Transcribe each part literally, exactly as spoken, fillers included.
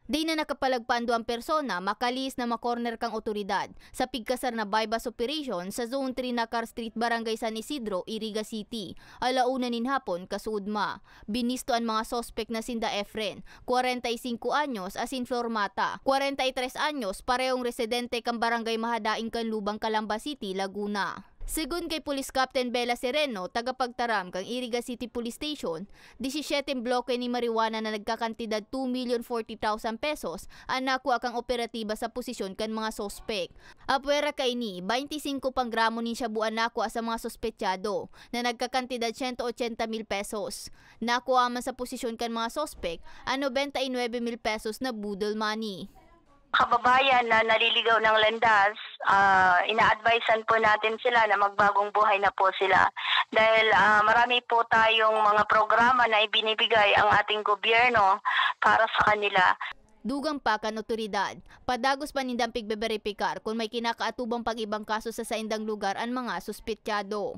Di na nakapalagpa an duwang persona, makalihis na makorner kan otoridad sa pigkasar na buy-bust operation sa Zone three Nacar Street, Barangay San Isidro, Iriga City. Alauna nin hapon, kasuodma. Binisto an mga suspek na sinda Efren, kwarenta y singko anyos, asin Flor Mata, kwarenta y tres anyos, parehong residente kan Barangay Mahadain kan Lubang, Calamba City, Laguna. Segun kay Police Captain Bela Sereno, tagapagtaram kan Iriga City Police Station, disisiete bloke nin marijuana na nagkakantidad two million forty thousand pesos an nakua kan operatiba sa posisyon kan mga suspek. Apwera kaini, baynti singko pang gramo nin shabu an nakua sa mga suspetsado, na nagkakantidad siyento ochenta mil pesos. Nakua man sa posisyon kan mga suspek an nobenta y nuebe mil pesos na boodle money. Kababayan na naliligaw ng landas, ah, ina-advisean po natin sila na magbagong buhay na po sila. Dahil, ah, marami po tayong mga programa na ibinibigay ang ating gobyerno para sa kanila. Dugang pa kan otoridad, padagos pa nindang pigbeberipikar kun may kinakaatubang pang ibang kaso sa saindang lugar an mga suspetsado.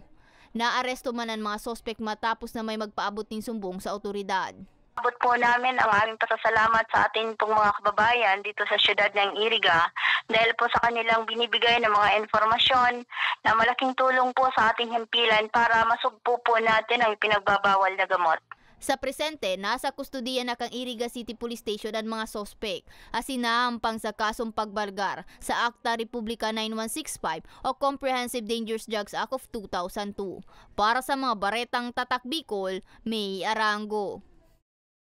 Naaresto man an mga suspek matapos na may magpaabot nin sumbong sa otoridad. Abot po namin ang aming pasasalamat sa ating pong mga kababayan dito sa siyudad ng Iriga dahil po sa kanilang binibigay ng mga impormasyon na malaking tulong po sa ating himpilan para masugpo po natin ang ipinagbabawal na gamot. Sa presente, nasa kustodiya na kan Iriga City Police Station an mga suspek, asin naampang sa kasong pagbargar sa Akta Republika nine one six five o Comprehensive Dangerous Drugs Act of two thousand two. Para sa mga baretang Tatak Bicol, May Arango.